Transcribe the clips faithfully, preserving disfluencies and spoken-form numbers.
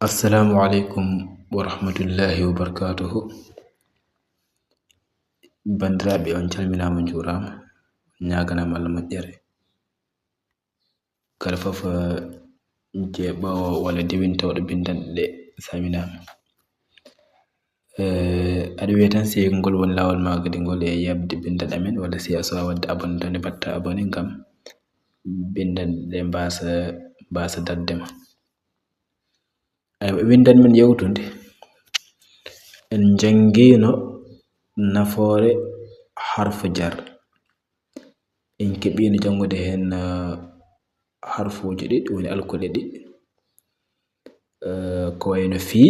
Assalamu aleykum wa rahmatullahi wa barakatuhu. Banndiraaɓe, on calminaama, njuuraama, ñaaganaama Allah moƴƴere. Kala fof, eh, je ɓoowo walla dewintooɗo binndanɗe ɗe, salminaama. Eh, aɗa wiya tan, si ngol woni laawol ma kadi ngol e yeɓde binndanɗe amen, walla si a suwaa waɗde abonné tan, mbaɗta abonné ngam binndanɗe ɗe mbaasa, mbaasa darde ma. Aywa, winndan men yewtunde. En njanngiino nafoore harfu jar. En keɓiino janngude heen, eh, harfuuji ɗiɗi, woni alkuɗe ɗiɗi. Eh, ko wayno fii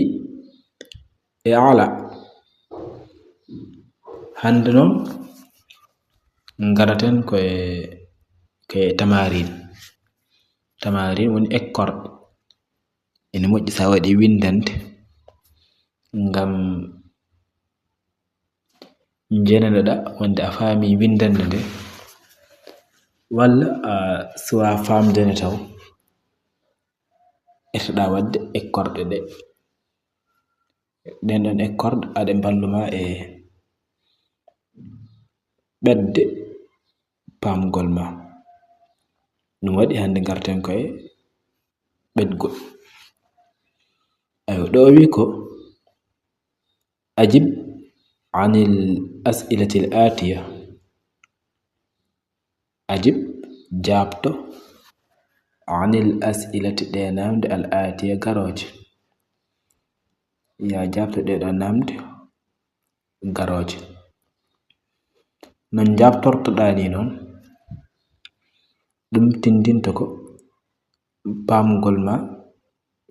e ala. Hannde noon, ngaraten ko e, ko e tamarin. Tamarin woni ekkorde. Ene moƴƴi so a waɗi winndande ngam njenanoɗaa wonde a faami winndande nde, walla a suwaa faamde nde taw. Etoɗaa waɗde ekkorɗe ɗe. Ɗen ɗon ekkorɗe aɗe mballu ma e ɓetde paamgol ma. Ɗum waɗi hannde ngarten ko e ɓetgol. Aywa, ɗo o wi ko, "Ajib anil as'ilatil atiya." Ajib, jaabto, anil as'ilati, ɗe namde, al atiya, garooje. Ya jaabto ɗe ɗo namde garooje. No njaabtortoɗaa ni noon, ɗum tindinta ko paamgol ma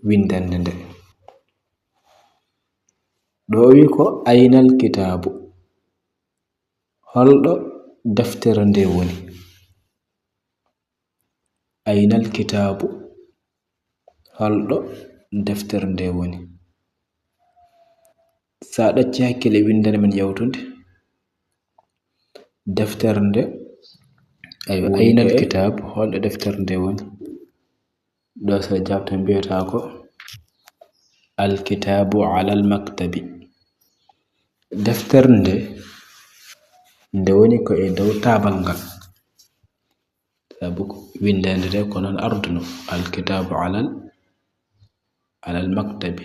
winndande nde. Ɗo o wi ko, "Aynal kitaabu?" Holɗo deftere nde woni? Aynal kitaabu? Holɗo deftere nde woni? So a ɗacci hakkille, winndane men yawtunde. Deftere nde, aywa, woni aynal ko e kitaabu, holɗo deftere nde woni? Ɗo so jaabto mbiyata ko, "Alkitaabu alal maktabi." Deftere nde, nde woni ko e dow taabal ngal. Sabu ko winndande nde ko noon arduno, "Alkitaabu alal, alal maktabi."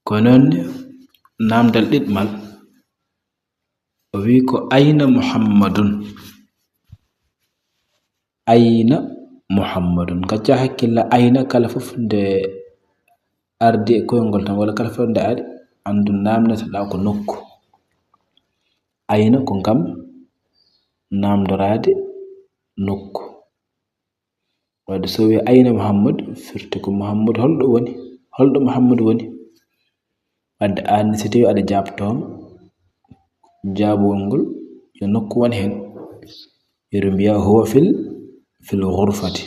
Ko noon, naamndal ɗiɗmal, o wi ko, "Ayna Muhammadun?" Ayna Muhammadun? Ngacca hakkille, ayna kala fof nde ardi e koyngol tan, walla kala fof nde ari, anndu naamndeteɗaa ko nokku. Ayna ko ngam naamndoraade nokku. Wadde so wiyi, "Ayna Muhammad?" Firti ko, "Muhammad holɗo woni? Holɗo Muhammad woni?" Wadde aan, so tawi aɗa jaabtooma, jaabowol ngol yo nokku won heen. Yeru mbiya, "Huwa fil, fil ghurfati."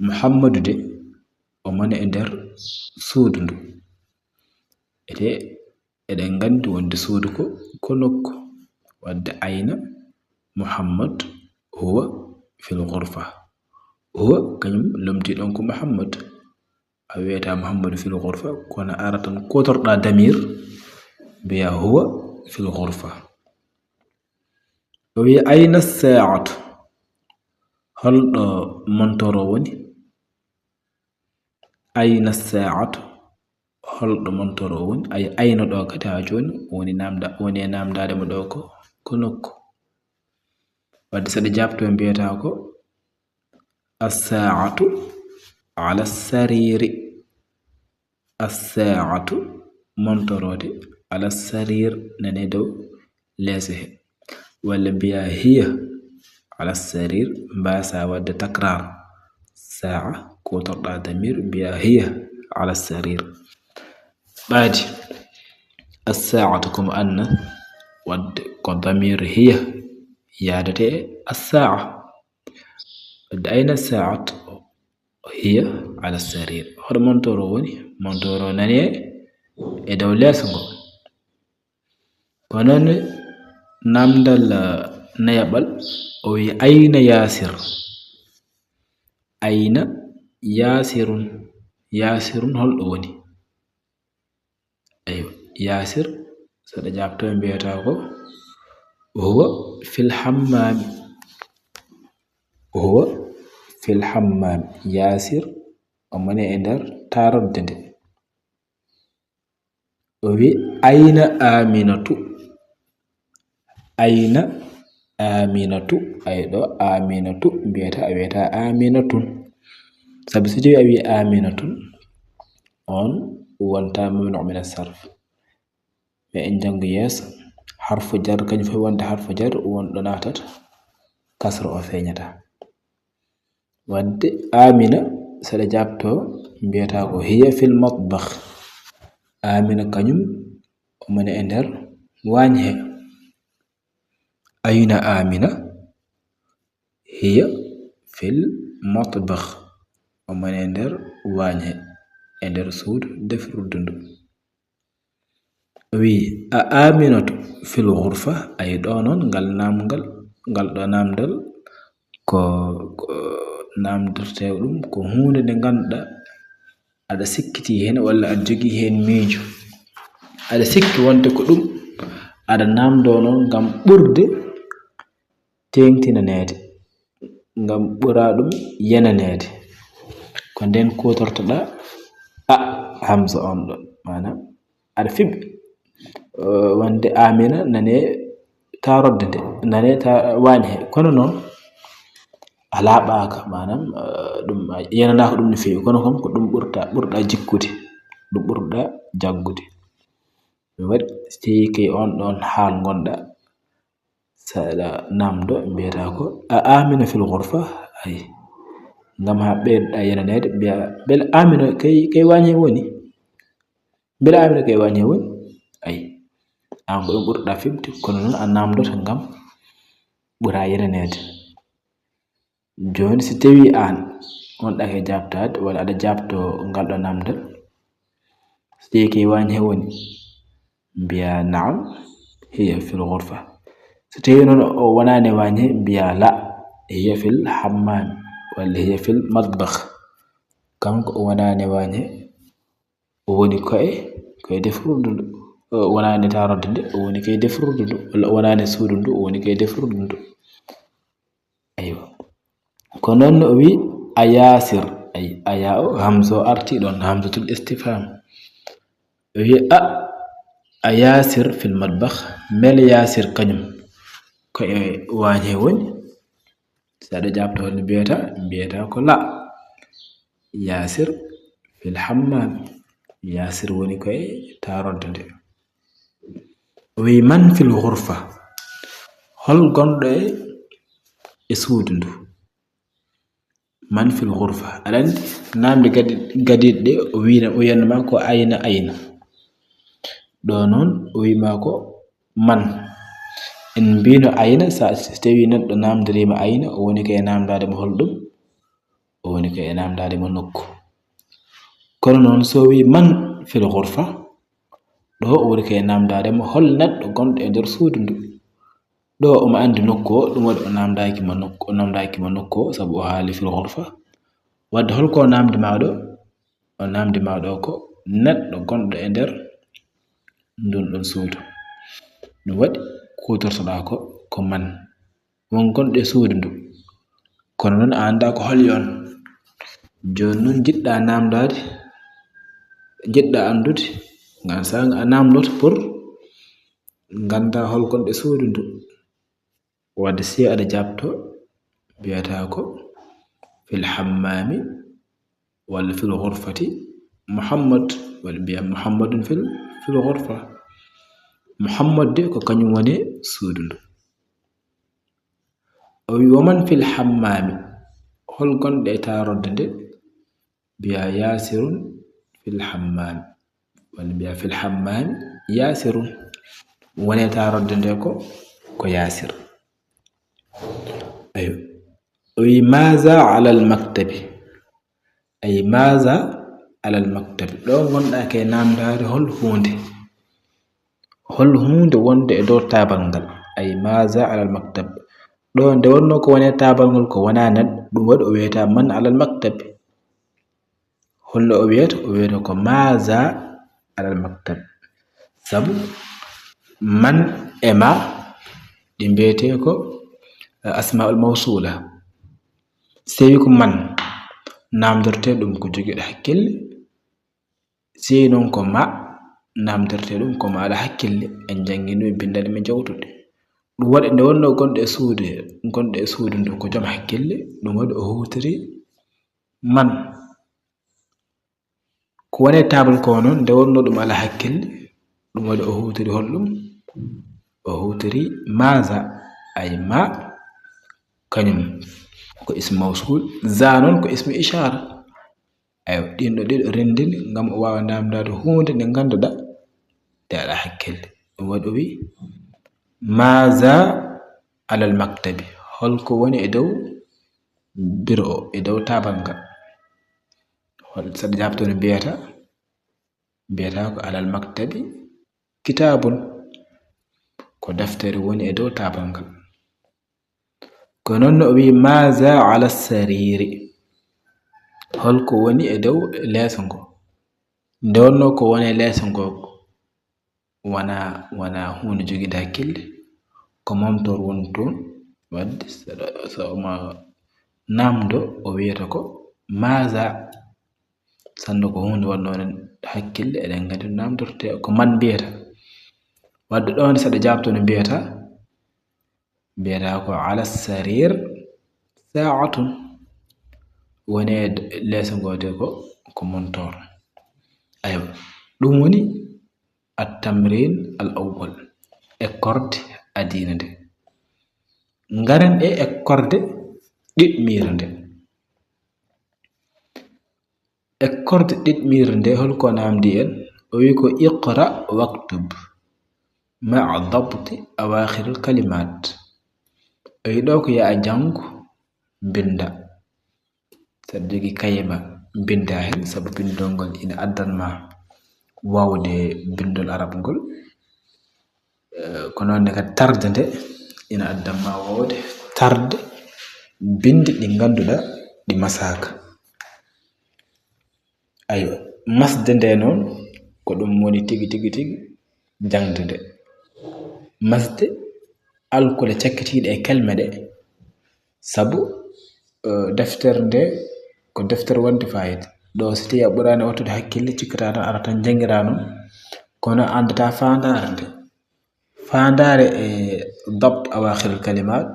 Muhammadu de, omo woni e nder suudu ndu. Ete, eɗen nganndi wonde suudu ko, ko nokku. Wadde ayna Muhammad, huwa fil ghurfa. Huwa, kañum lomtii ɗon ko Muhammad. A wiyata Muhammadu fil ghurfa, kono ara tan kuutorɗaa damir, mbiya huwa fil ghurfa. O wiya, "Ayna saa'atu?" Holɗo montooro woni? Ayna saa'atu? Holɗo montooro woni? Ay, ayna ɗo kadi haa jooni woni naamnda-, woni e naamndaade mo ɗo ko, ko nokku. Wadde saɗa jaabto mbiyata ko, "As-saa'atu ala sariiri." As-saa'atu, montooro de, ala sariir, nane dow leeso he. Walla mbiya hiya ala sariir, mbaasa wadde takrar. Saa'a, kuutorɗaa damir, mbiya hiya ala sariir. Ɓaadi, as-saa'atu ko mu'annas, wadde ko damir hiya yaadata e as-saa'a. Wadde ayna saa'at? Hiya ala sariir. Hoto montooro woni? Montooro nani e dow leeso ngo. Ko noon naamndal, ah, nayaɓal, o wi, "Ayna Yaasir?" Ayna Yaasirun? Yasirun holɗo woni? Aywa, Yasir, so ɗa jaabto, mbiyata ko, "Huwa fil hammami." "Huwa fil hammami." Yasir, omo woni e nder tarodde nde. O wi, "Ayna Aminatu?" Ayna Aminatu? Ay ɗo Aminatu mbiyata, a wiyata Aminatun. Sabu so tawi a wi Aminatun, on wonta mamnu min as-sarf. Mais en janngo yeeso, harfu jar, kañum fof wonde harfu jar, won ɗo naatata, kasra o feeñata. Wadde Amina, so ɗa jaabto, mbiyata ko, "Hiya fil matbakh." Amina kañum, omo woni e nder waañ he. Ayna Amina? "Hiya fil matbakh." Omo woni e nder waañ he, e nder suudu defruddu ndu. O wi, "A Aminatu fil ghurfa?" Ay ɗo noon, ngal naamgal, ngal ɗo naamdal ko, ko naamdirtee ɗum ko huunde nde ngannduɗaa aɗa sikkiti heen walla aɗa jogii heen miijo. Aɗa sikki wonde ko ɗum aɗa naamndoo noon ngam ɓurde teeŋtinaneede, ngam ɓura ɗum yenaneede. Ko ndeen kuutortoɗaa a, hamza on ɗo, maanaam aɗa fiɓi, eh, wonde Amina nane tarodde nde, nane ta-, waañ he. Kono noon, a laaɓaaka, maanaam, eh, ɗum a yenanaaka ɗum no feewi, kono kam ko ɗum ɓurta, ɓurɗa jikkude, ɗum ɓurɗa jaggude. Ɗum waɗi, so tawii kay on ɗon haal ngonɗa, so aɗa naamndo, mbiyata ko, "A Amina fil ghurfa?" Ay, ngam haa ɓeydoɗa yenaneede, mbiya, "Mbele Amina kay, kay waañ he woni? Mbele Amina kay waañ he woni?" Ay, aan ko ɗum ɓurɗa fiɓde, kono noon a naamndoto ngam ɓura yenaneede. Jooni, so tawii aan wonɗa e jaabtaade, walla aɗa jaabtoo ngal ɗo naamndal, so tawii kay waañ he woni, mbiya, "Naam, hiya fil ghurfa." So tawii noon o wonaani waañ he, mbiya, "La, hiya fil hammam, walla hiya fil matbakh." Kanko o wonaani waañ he, o woni ko e, ko e defruddu ndu. O wonaani tarodde nde, o woni ko e defruddu ndu. Walla o wonaani suudu ndu, o woni ko e defruddu ndu. Aywa. Ko noon o wi, "A Yasir?" Ay, a yaa o, hamza o arti ɗon, hamzatul istifham. O wi, "A, a Yasir fil matbakh?" Mbele Yasir kañum ko e waañ he woni? So aɗa jaabta, holno mbiyata? Mbiyata ko, "La, Yasir fil hammam." Yasir woni ko e tarodde nde. O wi, "Man fil ghurfa?" Hol gonɗo e, e suudu ndu? "Man fil ghurfa?" Aɗa anndi naamnde gadi-, gadiiɗe ɗe, o wiino, o wiyanno ma ko, "Ayna, ayna?" Ɗo noon, o wi ma ko, "Man?" En mbiino, "Ayna," sa, so tawii neɗɗo naamndoriima, "Ayna?", o woni ko e naamndaade mo hol ɗum? O woni ko e naamndaade mo nokku. Kono noon, so o wi, "Man fil ghurfa?" Ɗo o woni ko e naamndaade mo hol neɗɗo gonɗo e nder suudu ndu. Ɗo omo anndi nokku o, ɗum waɗi o naamndaaki mo nokku, o naamndaaki mo nokku o, sabu o haali fil ghurfa. Wadde hol ko o naamndi ma ɗo? O naamndi ma ɗo ko neɗɗo gonɗo e nder ndun ɗon suudu. Ɗum waɗi kuutortoɗaa ko, ko man. Won gonɗo e suudu ndu. Kono noon a anndaa ko holi on. Jooni noon njiɗɗaa naamndaade, njiɗɗaa anndude, ngan saanga a naamndoto pour nganndaa hol gonɗo e suudu ndu. Wadde si aɗa jaabto, mbiyata ko, "Fil hammami," walla "Fil ghurfati Muhammad," walla mbiya, "Muhammadun fil, fil ghurfa." Muhammad de ko kañum woni suudu ndu. O wi, "Wa man fil hammami?" Hol gonɗo e tarodde nde? Mbiya, "Yasirun fil hammami." Walla mbiya, "Fil hammami Yasirun." Woni e tarodde nde ko, ko Yasir. Aywa. O wi, "Maza alal maktabi?" Ay, "Maza alal maktabi?" Ɗo ngonɗa kay naamndaade hol huunde. Hol huunde wonde e dow taabal ngal? Ay, "Maza alal maktab?" Ɗo nde wonno ko woni e taabal ngal ko wonaa neɗɗo, ɗum waɗi o wiyata, "Man alal maktabi?" Holno o wiyata? O wiyata ko maza alal maktab. Sabu man e ma ɗi mbiyetee ko asmaul mawsula. So tawi ko man, namdorte ɗum ko jogiiɗo hakkille. Si noon ko ma, namdorte ɗum ko ma alaa hakkille. En njanngi ɗum e binndannde men jawtuɗe. Ɗum waɗi nde wonnoo gonɗo e suudu, gonɗo e suudu ndu ko joom hakkille, ɗum waɗi o huutiri man. Ko woni e taabal ko noon, nde wonnoo ɗum alaa hakkille, ɗum waɗi o huutiri holɗum? O huutiri maza, ay ma, kañum ko ismu mawsul, za noon ko ismu ishaara. Aywa, ɗin ɗo ɗiɗo renndini ngam o waawa namdaade huunde nde ngannduɗaa nde alaa hakkille. Ɗum waɗi o wi, maza alal maktabi, holko woni e dow biro o, e dow taabal ngal? Hol saɗa jaabto no mbiyata? Mbiyata ko alal maktabi kitaabun, ko deftere woni e dow taabal ngal. Ko noon no o wi, maza ala sariri, holko woni e dow leeso ngo? Nde wonnoo ko woni e leeso ngo wona, wona huunde jogiinde hakkille, ko montor woni toon. Wadde so, so ma namdo, o wiyata ko maza. Sanno ko huunde wonnoo hakkille, eɗen nganndi namdorte ko man mbiyata. Wadde ɗoon saɗa jaabto no mbiyata, mbiyata ko ala sarir saatun, woni e leeso ngo de ko, ko montor. Aywa, ɗum woni at tamrin al awwal, ekkorde adina nde. Ngaren e ekkorde ɗiɗmire nde. Ekkorde ɗiɗmire nde, holko namdi en? O wi ko iqra waktub ma'a dabti awakhiril kalimat. O wi ɗo ko yaa janngu, binnda. Saɗa jogii kaye ma, binnda heen, sabu binndol ngol ina addan ma waawde binndol arab ngol. Eh, ko noon ne kadi tarde nde ina addan ma waawde tarde binndi ɗi ngannduɗaa ɗi masaaka. Aywa, masde nde noon, ko ɗum woni tigi, tigi, tigi jaŋde nde. Masde alkule cakkitiiɗe e kelme ɗe, sabu, eh, deftere nde ko deftere wonde fayida. Ɗo, so tawii a ɓuraani wattude hakkille, cikkata tan, ara tan janngiraa ɗum, kono a anndataa faandaare nde. Faandaare e dabt awakhiril kalimat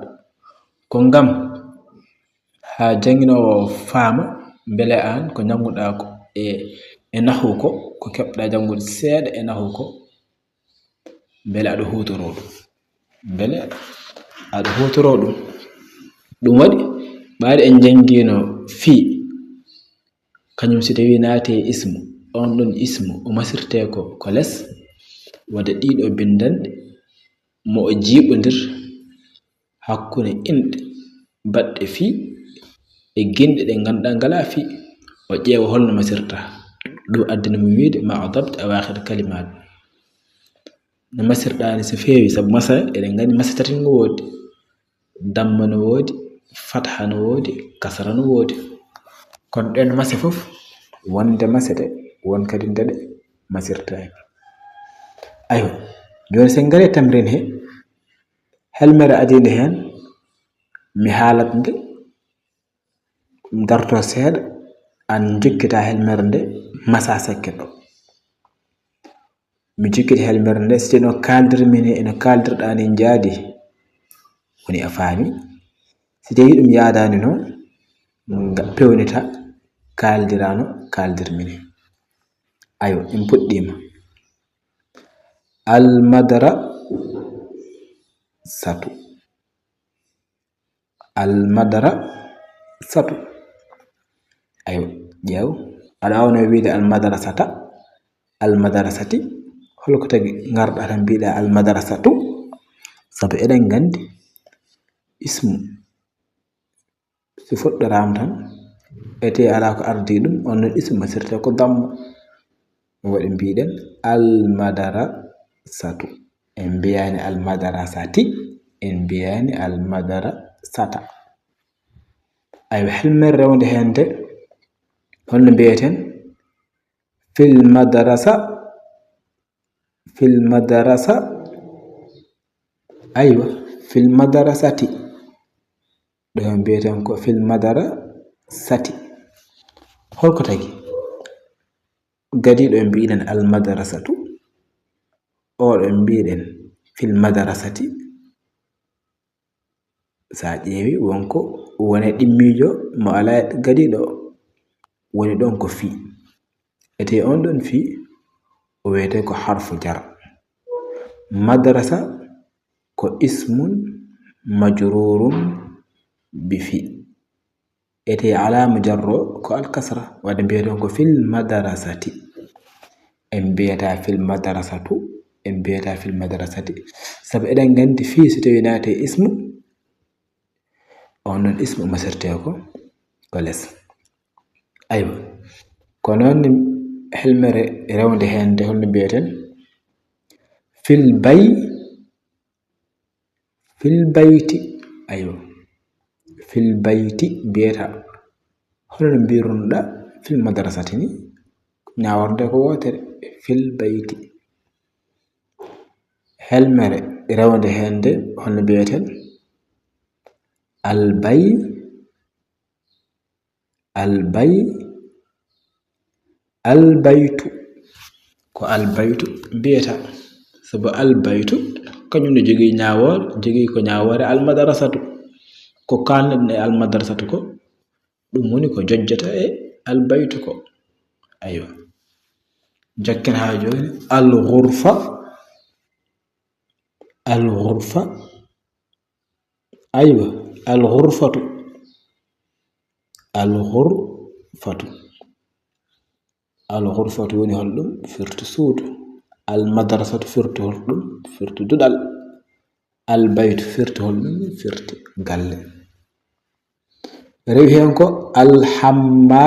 ko ngam haa jannginoowo faama mbele aan ko njannguɗaa ko e, e nahu ko, ko keɓɗaa janngude seeɗa e nahu ko, mbele aɗa huutoroo ɗum. Mbele aɗa huutoroo ɗum. Ɗum waɗi, ɓaade en njanngiino fii, kañum si tawii naati e ismu, oon ɗoon ismu, o masirtee ko, ko les, wadde ɗiɗo binndanɗe, mo o jiiɓondir hakkunde inɗe baɗɗe fii e ginɗe ɗe ngannduɗaa ngalaa fii, o ƴeewa holno masirta. Ɗum addani mo wiyde ma'a dabt awakhir kalimat. No masirɗaa ni so feewi, sabu masa, eɗen nganndi masa tati no woodi. Damma no woodi, fatha no woodi, kasra no woodi. Kono ɗeen mase fof, wonde masete, won kadi nde ɗe masirtaaki. Aywa, jooni so en ngarii e tamrin he, helmere adiinde heen, mi haalat nde, darto seeɗa, aan njokkita helmere nde, masa sekke ɗo. Mi jokkita helmere nde, si tawii no kaaldir mi ni, eno kaaldirɗaa ni njaadi, woni a faami. Si tawii ɗum yaadaani noon, nga pewnita, kaaldiraa no kaaldir mi ni. Aywa, en puɗɗiima. Almadrasatu. Almadrasatu. Aywa, ƴeew. Aɗa waawnoo wiyde almadrasata, almadrasati. Hol ko tagi ngarɗaa tan mbiɗaa almadrasatu? Sabu eɗen nganndi ismu, so fuɗɗoraama tan, etee alaa ko ardii ɗum, oon noon ismu masirtee ko damma. Ɗum waɗi mbiɗen almadrasatu. En mbiyaani almadrasati, en mbiyaani almadrasata. Aywa, helmere rewnde heen de, holno mbiyeten? Fil madarasa, fil madarasa, aywa, fil madarasati. Ɗo mbiyeten ko fil madarasati. Holko tagi? Gadiiɗo en mbiɗen al madarasatu. Oɗo en mbiɗen fil madarasati. Sa ƴeewi wonko woni ɗimmiijo mo alaa gadiiɗo woni ɗon ko fii. Ete on ɗon fii o wiyete ko harfu jar. Madarasa ko ismun majrurun bi fii. Ete alaama jarro ko alkasra, wadde mbiyeten ko fil madarasati. En mbiyata fil madarasatu, en mbiyata fil madarasati. Sabu eɗen nganndi fii so tawi naati e ismu, on ɗon ismu masirte ko, ko les. Aywa. Ko noon ni helmere rewnde heen nde holno mbiyeten? Fil bay, fil bayti. Aywa. Fil bayti mbiyata. Hono no mbirunɗa fil madrasati ni? Ñaaworde ko wootere. Fil bayti. Helmere rewnde heen nde holno mbiyeten? Albay, albay, albaytu. Ko albaytu mbiyata. Sabu albaytu, kañum ne jogii ñaawoore, jogii ko ñaawoore almadrasatu. Ko kaalneɗen e almadrasatu ko, ɗum woni ko jojjata e albaytu ko. Aywa. Jakken haa jooni, alghurfa, alghurfa. Aywa, alghurfatu. Alghurfatu. Alghurfatu woni holɗum? Firti suudu. Almadrasatu firti holɗum? Firti duɗal. Albaytu firti holɗum? Firti galle. Rewi heen ko alhamma,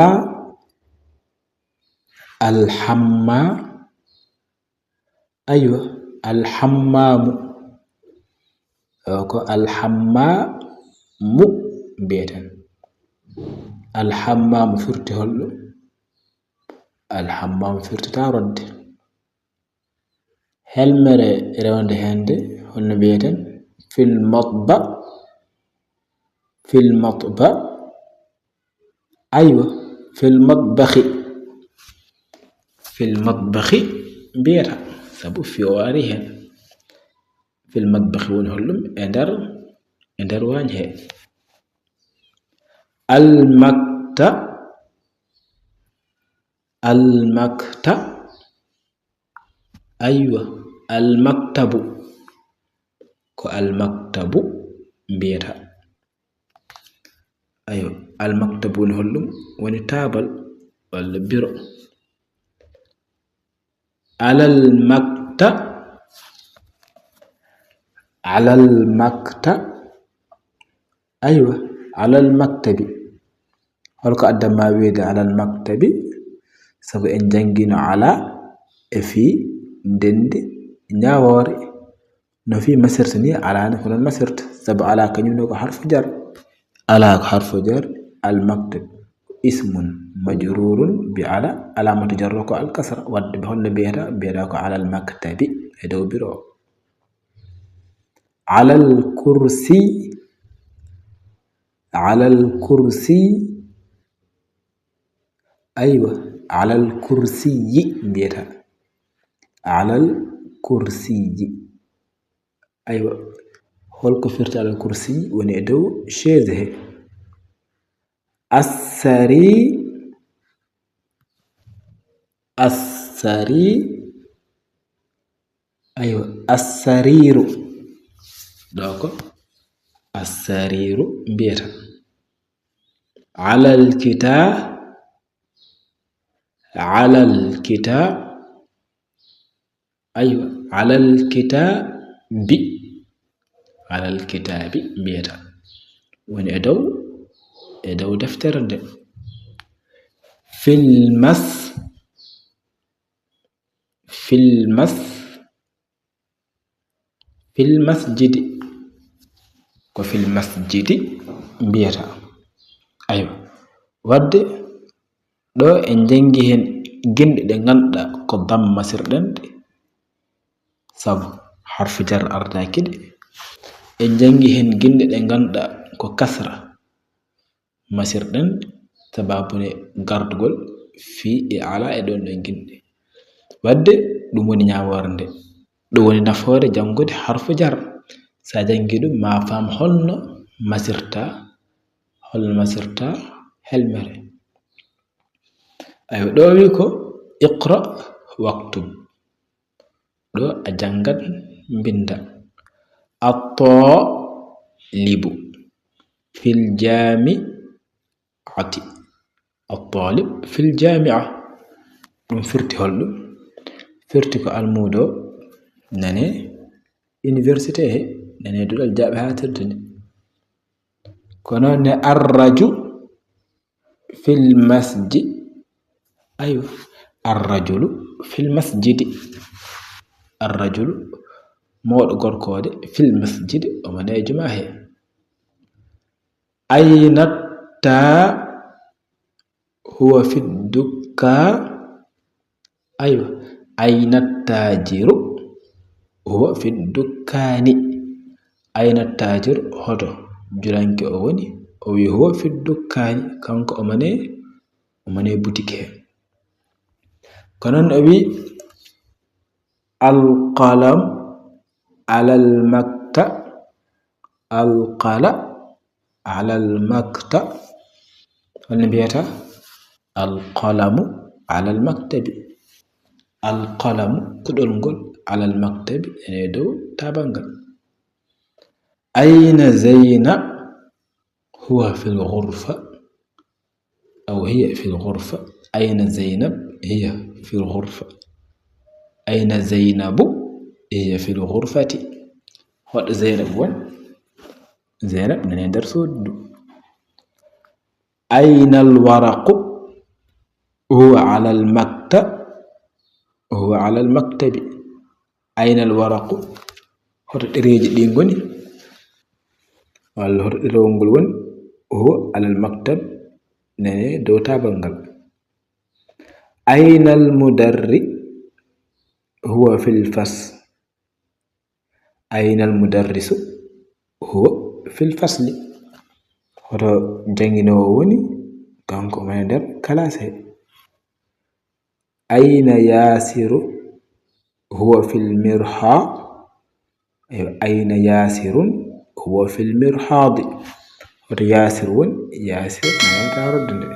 alhamma, aywa, alhammaamu. O ko alhammaamu mbiyeten. Alhammaamu firti holɗum? Alhammaamu firtata rodde. Helmere rewnde heen nde, holno mbiyeten? Fil matba, fil matba, aywa, fil matbaxi. Fil matbaxi mbiyata, sabu fii o ari heen. Fil matbaxi woni holɗum? E nder, e nder waañ he. Almakta, almakta, aywa, almaktabu. Ko almaktabu mbiyata. Aywa, almaktabu woni holɗum? Woni taabal walla biro. Alal makta, alal makta, aywa, alal maktabi. Holko addan ma wiyde alal maktabi? Sabu en janngino ala e fii ndenndi ñaawoore. No fii masirta ni, ala ne ko noon masirta. Sabu ala kañum ne ko harfu jar. Ala ko harfu jar, al maktab ismun majrurun bi ala, alamatu jarro ko al kasra. Wadde ɓe holno mbiyata? Mbiyata ko alal maktabi, e dow biro o. Alal kursi, alal kursi, aywa, alal kursiyyi mbiyata. Alal kursiyyi. Aywa, holko firti alal kursiyyi? Woni e dow chaise he. Assari, assari, aywa, assariiru. Ɗo ko assariiru mbiyata. Alal kita, alal kita, aywa, alal kitaabi. Alal kitaabi mbiyata. Woni e dow, e dow deftere nde. Fil mas, fil mas, fil masjidi. Ko fil masjidi mbiyata. Aywa. Wadde ɗo en janngi heen ginɗe ɗe ngannduɗaa ko damma masirɗen ɗe, sabu harfu jar ardaaki ɗe. En janngi heen ginɗe ɗe ngannduɗaa ko kasra masirɗen, sababu ne gardugol fii e alaa e ɗoon ɗoon ginɗe. Waɗde ɗum woni ñaawoore nde. Ɗum woni nafoore janngude harfu jar. So a janngii ɗum, ma faam holno masirta, holno masirta helmere. Aywa, ɗo wi ko iqra waktub. Ɗo a janngat mbinnda. At-talibu fil jaami'ati. At-talib fil jaami'a. Ɗum firti holɗum? Firti ko almuudo nane université he, nane duɗal jaaɓe haatirde nde. Ko noon ne arraju fil masji. Aywa. Arrajulu fil masjidi. Arrajulu mawɗo gorko o de fil masjidi, omo nane jumaa he. Ayna taa huwa fi dukka. Aywa. Ayna taajiru huwa fi dukkaani. Ayna taajir, hoto julanke o woni? O wi huwa fi dukkaani, kanko omo nane, omo nane boutique he. Ko noon o wi alqalam alal makta, alqala alal makta. Holno mbiyata? Alqalamu alal maktabi. Alqalamu, kuɗol ngol, alal maktabi, ene dow taabal ngal. Ayna Zeyna? Huwa fil ghurfa. Aw hiya fil ghurfa. Ayna Zeynab? Hiya fil ghurfa. Ayna Zeynabu? Hiya fil ghurfati. Hoɗo Zeynab woni? Zeynab nane nder suudu ndu. Ayna al waraqu? Huwa alal makta-, huwa alal maktabi. Ayna al waraqu? Hoto ɗereeji ɗi ngoni? Walla hoto ɗerewol ngol woni? Huwa alal maktab, nane dow taabal ngal. Ayna al mudarri? Huwa fil fas-, ayna al mudarrisu? Huwa fil fasli. Hoto jannginoowo woni? Kanko omo e nder kalaas he. Ayna Yaasiru? Huwa fil mirha-, aywa, ayna Yaasirun? Huwa fil mirhaadi. Hoto Yaasir woni? Yaasir nane taarorde nde.